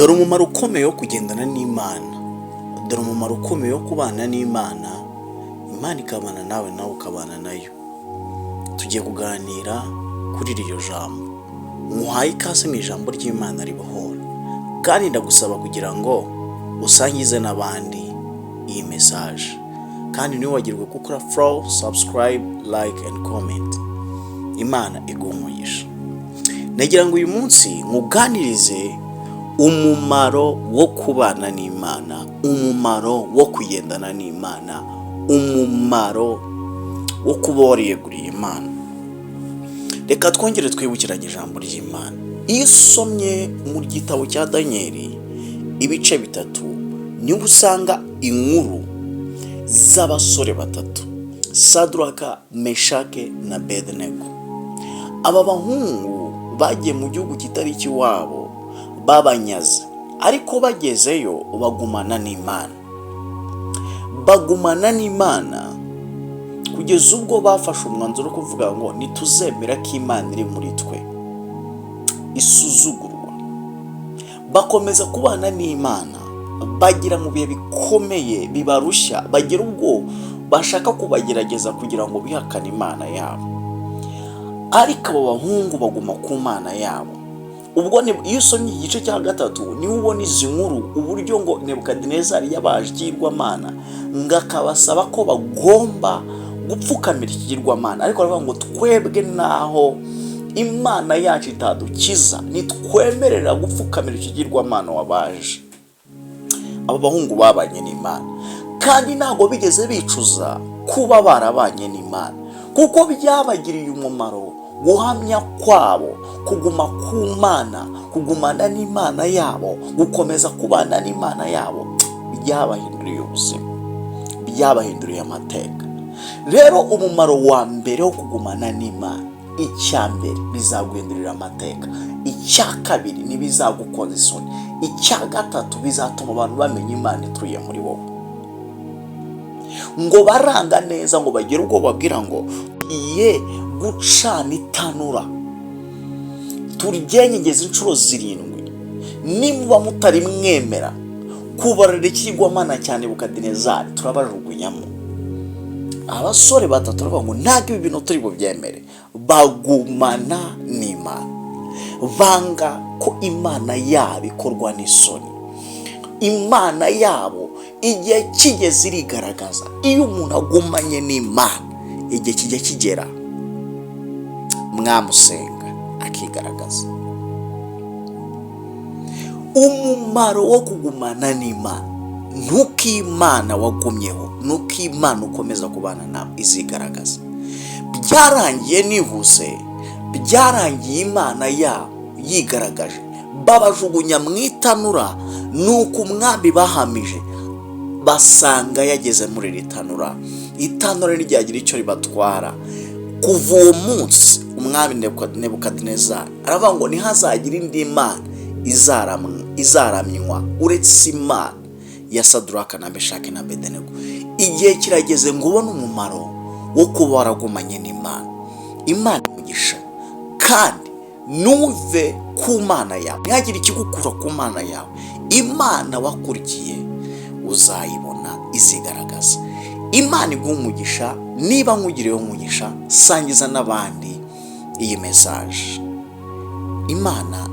Dore umumaro ukomeye wo kugendana n'Imana, dore umumaro ukomeye wo kubana n'Imana, Imana ikabana nawe, nawe ukabana nayo. Tugiye kuganira kuri iryo jambo. Nkuhaye ikaze mu ijambo ry'Imana ribohora, kandi ndagusaba kugira ngo usangize n'abandi iyi message, kandi ntiwibagirwe gukora follow, subscribe, like and comment. Imana iguhe umugisha. Nagira ngo uyu munsi nkuganirize umumaro wo kubana n'Imana, umumaro wo kugendana n'Imana, umumaro wo kuba wariyeguriye Imana. Reka twongere twibukiranye ijambo ry'Imana. Iyo usomye mu gitabo cya Daniyeli ibice 3, niho usanga inkuru z'abasore batatu, Saduraka, Meshake na Bedenego. Aba bahungu bagiye mu gihugu kitari icy'iwabo babanyaze, ariko bagezeyo bagumana n'Imana, bagumana n'Imana kugeza ubwo bafashe umwanzuro wo kuvuga ngo ntituzemera ko Imana iri muri twe isuzugurwa. Bakomeza kubana n'Imana, bagera mu bihe bikomeye bibarushya, bagera ubwo bashaka kubagerageza kugira ngo bihakane Imana yabo, ariko abo bahungu baguma ku Mana yabo. Ubwo iyo usomye igice cya 3, niho ubona izi nkuru, uburyo ngo Nebukadinezari yabaje ikigirwamana, ngo akabasaba ko bagomba gupfukamira ikigirwamana, ariko baravuga ngo twebwe naho Imana yacu itadukiza, ntitwemerera gupfukamira ikigirwamana wabaje. Aba bahungu babanye n'Imana, kandi ntabwo bigeze bicuza kuba barabanye n'Imana, kuko byabagiriye umumaro. Guhamya kwabo, kuguma ku Mana, kugumana n'Imana yabo, gukomeza kubana n'Imana yabo, byabahinduriye ubuzima, byabahinduriye amateka. Rero umumaro wa mbere wo kugumana n'Imana, icya mbere, bizaguhindurira amateka. Icya kabiri, ntibizagukoza isoni. Icya gatatu, bizatuma abantu bamenya Imana ituye muri wowe. Ngo baranga neza, ngo bagire ubwo babwira ngo iye gucana itanura turyenyegeza inshuro 7, nimuba mutari mwemera kubarira ikigwamana cyane Nebukadinezari, turabajugunyamo. Abasore batatu baravuga ngo ntabwo ibi bintu turi bubyemere. Bagumana n'Imana, banga ko Imana yabo ikorwa n'isoni. Imana yabo igihe kigeze irigaragaza. Iyo umuntu agumanye n'Imana, igihe kijya kigera mwamusenga akigaragaza. Umumaro wo kugumana n'Imana, nuko Imana wagumyeho, nuko Imana ukomeza kubana nawe izigaragaza. Byarangiye nihuse, byarangiye Imana yabo yigaragaje, babajugunya mu itanura. Nuko umwami bahamije basanga yageze muri iri tanura, itanura ntiryagira icyo ribatwara. Kuva uwo munsi umwami Nebukadinezari aravuga ngo ntihazagire indi mana izaramywa uretse Imana ya Saduraka na Meshake na Bedenego. Igihe kirageze ngo ubone umumaro wo kuba waragumanye n'Imana. Imana umugisha, kandi ntuve ku Mana yawe, ntihagire ikigukura ku Mana yawe. Imana wakurikiye uzayibona izigaragaza. Imana iguha umugisha. Niba nkugiriyeho umugisha, sangiza n'abandi iyi message. Imana.